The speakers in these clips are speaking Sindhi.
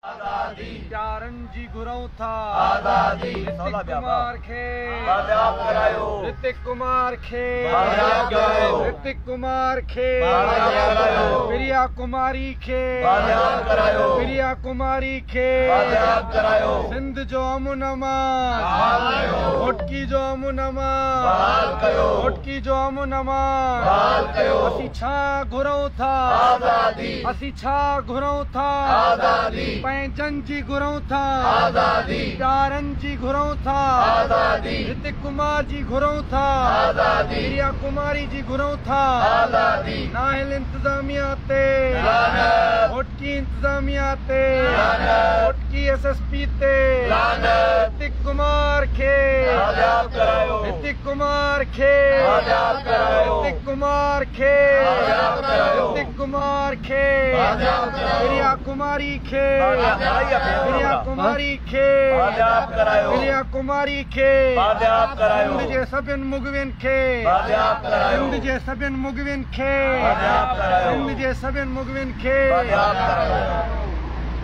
آزادي. پيارن جي گهرون ٿا آزادي. رتڪ ڪمار کي بازياب ڪرايو. رتڪ ڪمار کي بازياب ڪرايو. رتڪ ڪمار کي بازياب ڪرايو. پريا ڪماري کي بازياب ڪرايو. پريا ڪماري کي بازياب ڪرايو. سنڌ جو امن امان بحال ڪيو. گهوٽڪي جو امن امان بحال ڪيو. گهوٽڪي جو امن امان بحال ڪيو. اسين ڇا گهرون ٿا آزادي. اسين ڇا گهرون ٿا آزادي. پنهنجن جي گهرون ٿا آزادي. پيارن جي گهرون ٿا آزادي. رتڪ ڪمار جي گهرون ٿا آزادي. پريا ڪماري جي گهرون ٿا آزادي. نااهل انتظاميا تي لعنت. گهوٽڪي انتظاميا تي لعنت. گهوٽڪي ايس ايس پي تي لعنت. رتڪ ڪمار کي بازياب ڪرايو. رتڪ ڪمار کي بازياب ڪرايو. رتڪ ڪمار کي بازياب ڪرايو. رتڪ ڪمار کي بازياب ڪرايو. پريا ڪماري کي پريا ڪماري کي بازياب ڪرايو. پريا ڪماري کي بازياب ڪرايو. سنڌ جي سڀني مغوين کي بازياب ڪرايو. سنڌ جي سڀني مغوين کي بازياب ڪرايو. سنڌ جي سڀني مغوين کي بازياب ڪرايو.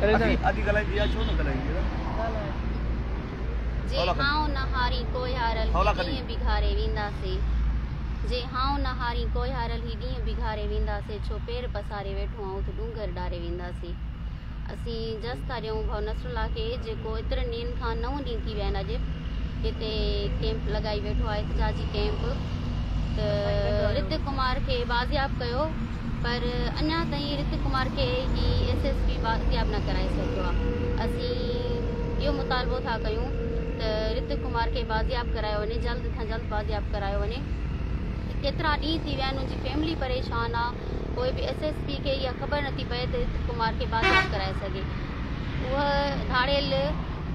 اڄ ڳالهائيندي آ ڇو نه ڳالهائيندي آ؟ جي هانءُ نه هارين ڪوهيارل هي ڏينهن به گهاري وينداسين. جي هانءُ نه هارين ڪوهيارل هي ڏينهن به گهاري وينداسين. ڇو پير پساري ويٺو آهون ته ڏونگر ڏاري وينداسين. اسين جس ٿا ڏيون ڀائو نصرالله کي جيڪو ايترن ڏينهن کان 9 ڏينهن ٿي ويا آهن اڄ هتي ڪيمپ لڳائي ويٺو آهي احتجاجي ڪيمپ ته رتڪ ڪمار کي بازياب ڪيو پر اڃا تائين رتڪ ڪمار کي هي ايس ايس پي بازياب نه ڪرائي سگهيو آهي. اسين اهو مطالبو ٿا ڪيون ته رتڪ ڪمار کي بازياب ڪرايو وڃي، جلد کان جلد بازياب ڪرايو وڃي. ڪيترا ڏينهن ٿي ويا آهن ان جي فيملي پريشان آهي، پوءِ به ايس ايس پي کي اها خبر نٿي پئي ته رتڪ ڪمار کي بازياب ڪرائي سگهي. اها ڌاڙيل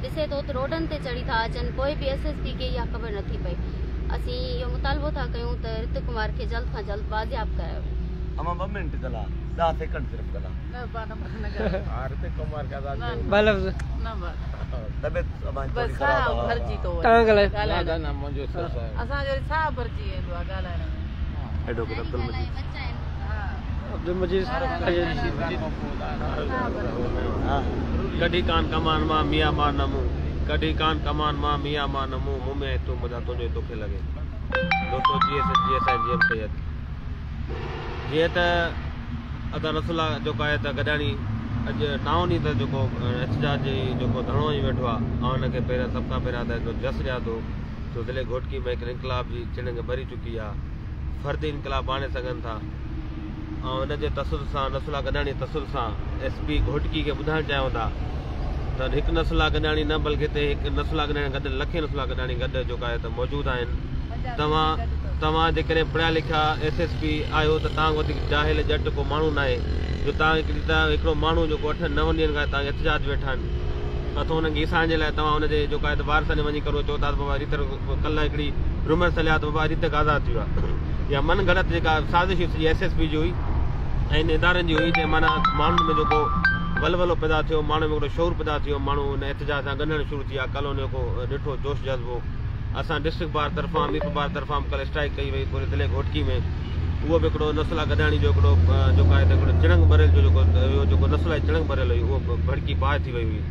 ڏسي ٿو ته روڊن تي چڙهي ٿا اچن، پوءِ به ايس ايس پي کي اها خبر نٿي پئي. اسين اهو مطالبو ٿا ڪيون ته رتڪ ڪمار کي جلد کان جلد بازياب ڪرايو وڃي. اما 2 منٽ ڳالها، 10 سيڪنڊ صرف ڳالها. نه با نه نه ڳالها. رتڪ ڪمار کي آزاد ڪيو. ٻه لفظ. نه با. طبيعت امان بس ٿوري خراب ساهه آ. ڀرجي ٿو وڃي. توهان ڳالهايو. ڳالهائڻ. نه نه منهنجو سر صاحب. اسان جو ساهه ڀرجي ويندو آ ڳالهائڻ ۾. ايڊووڪيٽ عبدل مجيد. عبدل مجيد. ڪڍي ڪان ڪمان مان ميان مان نه مون، ڪڍي ڪان ڪمان مان ميان مان نه مون، مون ۾ ۽ تون مجا تنهنجو ئي توکي لڳي. دوستو جي ايس جي ايس ۽ جي ايم سيد جيئن ته ادا نصرالله جيڪو آهي ته گڏاڻي اڄ ٽائون ڏينهن ته جيڪو احتجاج جي جيڪو ڌرڻو هنئي ويٺو آهي، آئون هن کي پهريان سڀ کان پهريان ته هڪڙو جس ڏيان ٿو جو ضلعي گهوٽڪي ۾ هڪ انقلاب جي چڻنگ ٻري چڪي آهي، فردي انقلاب آڻي سگهن ٿا. ۽ ان جي تسلسل سان نصرالله گڏاڻي تسلسل سان ايس پي گهوٽڪي کي ٻڌائڻ چاهيون ٿا ته هڪ نصرالله گڏاڻي نه بلڪه هتي هڪ نصرالله گڏاڻي گڏ لکين نصرالله گڏاڻي گڏ جيڪو آهي ته موجود آهن. توهان توهان جيڪڏهن پڙهيا لکيا ايس ايس پي آهيو ته توهان کان وڌيڪ جاهل ڄٽ ڪو ماڻهو ناهي جو توهان هڪڙي ته هڪڙو ماڻهو جيڪو 8 9 ڏينهن کان توهان احتجاج ويٺا آهن اٿو انهن کي ايسائڻ جي لاء توهان ان جي جيڪو آهي ته وارثن وڃي ڪرو چئو ٿا ته بابا ريتر ڪلهه هڪڙي رومرس هليا ته بابا ريتڪ آزاد ٿي ويو آهي يا من گهڙت جيڪا سازش هئي سڄي ايس ايس پي جي هئي ۽ ان ادارن جي هئي جنهن معنيٰ ماڻهن ۾ جيڪو ولولو پيدا ٿيو، ماڻهن ۾ هڪڙو شعور پيدا ٿيو، ماڻهو ان احتجاج سان ڳنڍڻ شروع ٿي ويا. ڪلهه ان جيڪو ڏٺو جوش جذبو اسان ڊسٽرڪٽ بار طرفان ميرپور بار طرفان به ڪلهه اسٽرائيڪ ڪئي وئي پوري ضلعي گهوٽڪي ۾ اهو به هڪڙو نصرالله گڏاڻي جو هڪڙو جيڪو آهي ته هڪڙو چڻنگ ٻريل جو جيڪو اهو جيڪو نصرالله جي چڻنگ ٻريل هئي اهو ڀڙڪي باهه ٿي وئي هئي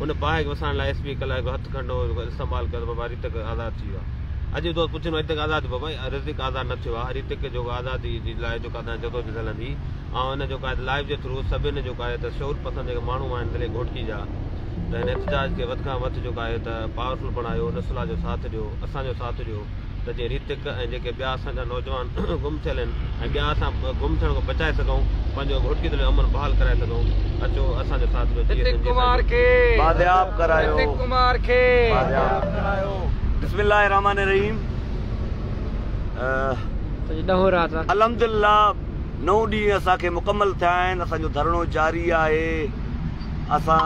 ان باهه کي وسائڻ لاء ايس پي ڪلهه هڪ هٿ کنڊو استعمال ڪيو ته بابا ريتڪ آزاد ٿي ويو آهي. اڄ به دوست پڇن ريتڪ آزاد ٿيو بابا ريتڪ آزاد نه ٿيو آهي ريتڪ جو آزادي جي لاء جيڪا تان جدوجھد هلندي ۽ ان جيڪو آهي لائيو جي ٿرو سڀني جيڪو آهي ته شعور پسند جيڪي ماڻهو آهن ضلعي گهوٽڪي جا ته هن احتجاج کي وڌ کان وڌ جيڪو آهي ته پاورفل بڻايو نصرالله جو ساٿ ڏيو اسان جو ساٿ ڏيو ته جيئن ريتڪ ۽ جيڪي ٻيا اسان جا نوجوان گم ٿيل آهن ۽ ٻيا اسان گم ٿيڻ کان بچائي سگهون پنهنجو گهوٽڪي ضلعي جو امن بحال ڪرائي سگهون اچو اسان جو ساٿ ڏيو جي رتڪ ڪمار کي بازياب ڪرايو. رتڪ ڪمار کي بازياب ڪرايو. بسم الله الرحمٰن الرحيم. اڄ ڏهون رات آ. الحمدلله 9 ڏينهن اسان کي مڪمل ٿيا آهن، اسان جو ڌرڻو جاري آهي، اسان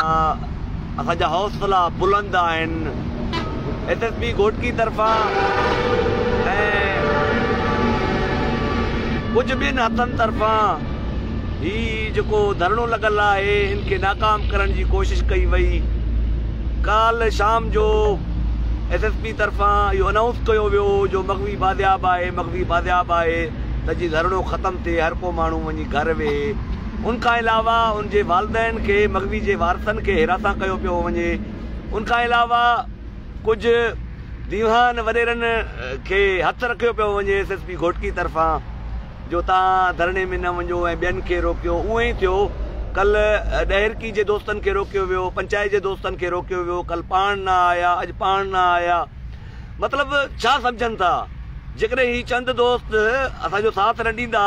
اسان جا حوصلا بلند آهن، ايس ايس پي گهوٽڪي طرفان ۽ ڪجهه ٻين هٿن طرفان هي جيڪو ڌرڻو لڳل آهي ان کي ناڪام ڪرڻ جي ڪوشش ڪئي وئي. ڪالهه شام جو ايس ايس پي طرفان اهو انائونس ڪيو ويو جو مغوي بازياب آهي، مغوي بازياب آهي ته جي ڌرڻو ختم ٿئي هر ڪو ماڻهو وڃي گهر ويهي. ان کان علاوه ان جي والدين کي مغوي جي وارثن کي هراسان ڪيو پيو وڃي. ان کان علاوه ڪجهه ديوان وڏيرن کي هٿ رکيو پيو وڃي ايس ايس پي گهوٽڪي طرفان جو توهان ڌرڻي ۾ نه وڃو ۽ ٻين کي روڪيو. اونئن ئي ٿيو ڪلهه ڏهرڪي جي دوستن کي روڪيو ويو، پنچائت جي دوستن کي روڪيو ويو، ڪلهه پاڻ نه آيا، اڄ پاڻ نه آيا. مطلب ڇا سمجهن ٿا؟ جيڪڏهن هي چند دوست اسان جو ساٿ نه ڏيندا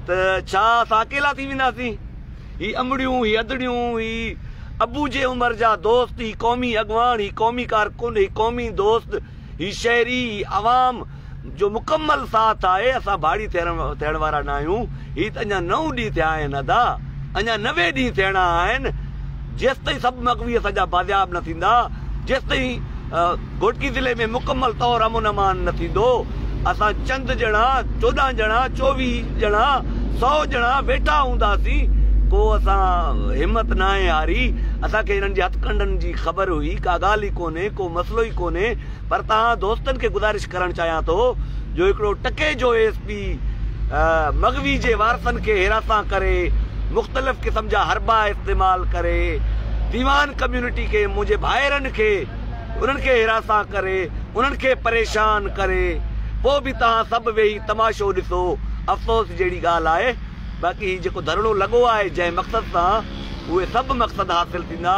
ته ڇا اسان اڪيلا ٿي وينداسين؟ هي امڙيون، هي ادڙيون، هي ابو جي عمر جا دوست، هي قومي اڳواڻ، هي قومي ڪارڪن، هي قومي دوست، هي شهري، هي عوام جو مڪمل ساٿ آهي، اسان ڀاڙي ٿيڻ وارا ناهيون، هي ته اڃا نو ڏينهن ٿيا آهن ادا، اڃا 90 ڏينهن ٿيڻا آهن، جيستائين سڀ مغوي اسان جا بازياب نه ٿيندا، جيستائين گهوٽڪي ضلعي ۾ مڪمل طور امن امان نه ٿيندو، اسان چند ڄڻا، 14 ڄڻا، 24 ڄڻا، 100 ڄڻا ويٺا هونداسين، ڪو اسان همت ناهي هاري، اسان کي هنن جي هٿڪنڊن جي خبر هئي، ڪا ڳالهه ئي ڪونهي، ڪو مسئلو ئي ڪونهي، پر توهان دوستن کي گذارش ڪرڻ چاهيان ٿو جو هڪڙو ٽڪي جو ايس پي مغوي جي وارثن کي هراسان ڪري مختلف قسم جا حربا استعمال ڪري ديوان ڪميونٽي کي منهنجي ڀائرن کي انهن کي هراسان ڪري انهن کي پريشان ڪري پوء به توهان سڀ ويهي تماشو ڏسو افسوس جهڙي ڳالهه آهي باقي هي جيڪو ڌرڻو لڳو آهي جنهن مقصد سان اهي سڀ مقصد حاصل ٿيندا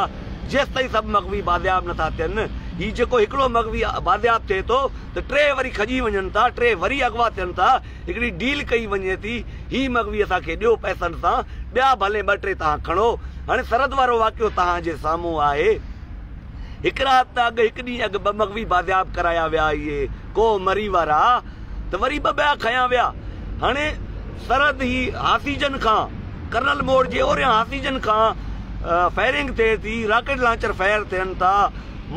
جيستائين سڀ مغوي بازياب نٿا ٿين، هي جيڪو هڪڙو مغوي بازياب ٿئي ٿو ته ٽي وري کڄي وڃن ٿا، ٽي وري اغوا ٿين ٿا، هڪڙي ڊيل ڪئي وڃي ٿي، هي مغوي اسان کي ڏيو پئسن سان، ٻيا ڀلي ٻه ٽي توهان کڻو. هاڻي سرحد وارو واقعو توهان جي سامهون آهي. هڪ رات اڳ هڪ ڏينهن اڳ ٻه مغوي بازياب ڪرايا ويا اهي ڪوهه مري وارا ته وري ٻه ٻيا کنيا ويا. هاڻي سرحد هي هاسيجن کان ڪرنل موڙ جي اوريان هاسيجن کان فائرنگ ٿئي ٿي، راڪيٽ لانچر فائر ٿين ٿا،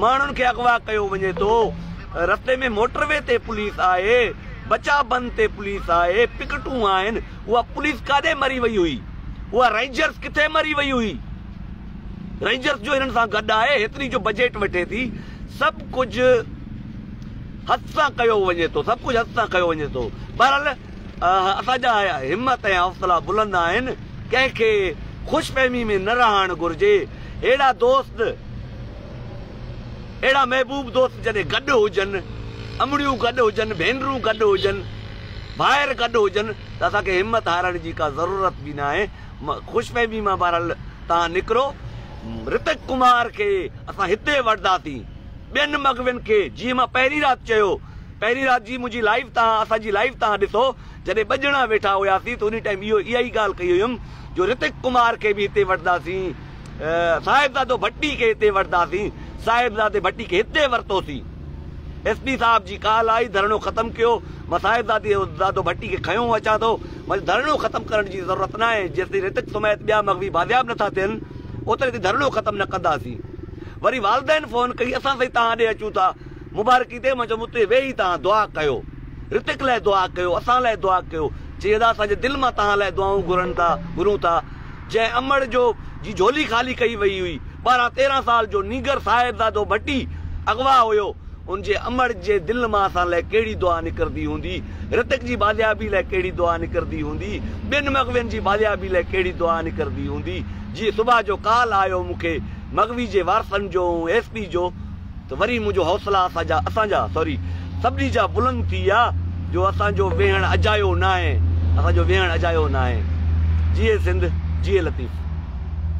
ماڻهن کي اغوا ڪيو وڃي ٿو، رستي ۾ موٽر وي تي پوليس آهي، بچا بند تي پوليس آهي، پڪٽون آهن، اها پوليس ڪاڏي مري وئي هئي؟ اها رينجرز ڪٿي مري وئي هئي؟ رينجرز جو هنن سان گڏ آهي، هيتري جو بجيٽ وٺي ٿي، سڀ ڪجهه هٿ سان ڪيو وڃي ٿو، سڀ ڪجهه هٿ سان ڪيو وڃي ٿو. بهرحال اسان جا همت ۽ حوصلا بلند آهن، ڪنهن کي خوش فهمي ۾ نه رهڻ گهرجي. اهڙا دوست، اهڙا محبوب دوست جڏهن گڏ هجن، امڙيون گڏ هجن، ڀينرون گڏ هجن، ڀائر گڏ هجن ته اسان کي همت هارڻ جي ڪا ضرورت به ناهي. خوش فهمي مان بهرحال توهان نڪرو. رتڪ ڪمار کي اسان هتي وٺنداسين. ٻين مغوين کي جيئن مان پهرين رات چيو، پهرين رات جي منهنجي لائيو تان اسان جي لائيو تان ڏسو جڏهن ٻه ڄڻا ويٺا هياسين ته انهي ٽائيم اهو اها ئي ڳالهه ڪئي هيم جو رتڪ ڪمار کي به هتي وٺنداسين صاحبزادو ڀٽي کي هتي وٺنداسين صاحبزادي ڀٽي کي هتي ورتوسين ايس پي صاحب جي ڪال آئي ڌرڻو ختم ڪيو مان صاحبزادي زادو ڀٽي کي کنيو اچان ٿو مان ڌرڻو ختم ڪرڻ جي ضرورت ناهي جيستائين رتڪ سميت ٻيا مغوي بازياب نٿا ٿين اوتري تائين ڌرڻو ختم نه ڪنداسين وري والدين فون ڪئي اسان سائين توهان ڏي اچون ٿا مبارڪي تي مان چيم اتي ويهي توهان دعا ڪيو رتڪ لاء دعا ڪيو اسان لاء دعا ڪيو چي ادا اسان جي دل مان توهان لاء دعائون گهرن ٿا گهرون ٿا جنهن امڙ جو جي جهولي خالي ڪئي وئي هئي 12 13 سال جو نينگر صاحبزادو ڀٽي اغوا هيو ان جي امڙ جي دل مان اسان لاء ڪهڙي دعا نڪرندي هوندي رتڪ جي بازيابي لاء ڪهڙي دعا نڪرندي هوندي ٻين مغوين جي بازيابي لاء ڪهڙي دعا نڪرندي هوندي جي صبح جو ڪال آيو مون کي مغوي جي وارثن جو ۽ ايس پي جو ته وري منهنجو حوصلا اسان جا اسان جا سوري سڀني جا بلند ٿي ويا جو اسان جو ويهڻ اجايو ناهي اسان جو ويهڻ اجايو ناهي جيئي سنڌ جيئي لطيف.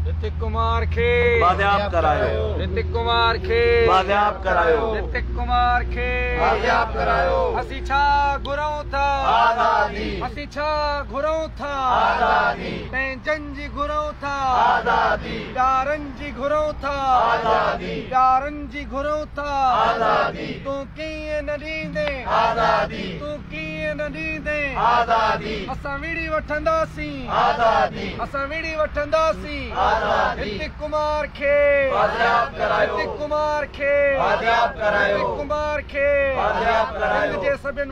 رتڪ ڪمار کي بازياب ڪرايو. رتڪ ڪمار کي بازياب ڪرايو. رتڪ ڪمار کي بازياب ڪرايو. اسين ڇا گهرون ٿا آزادي. اسين ڇا گهرون ٿا آزادي. پنهنجن جي گهرون ٿا آزادي. پيارن جي گهرون ٿا آزادي. پيارن جي گهرون ٿا آزادي. تون ڪيئن نه ڏيندين آزادي. تون ڪيئن نه ڏيندين آزادي. اسان وڙهي وٺنداسين آزادي. اسان وڙهي وٺنداسين آزادي. رتڪ ڪمار کي بازياب ڪرايو. رتڪ ڪمار کي بازياب ڪرايو. رتڪ ڪمار کي بازياب ڪرايو. سنڌ جي سڀن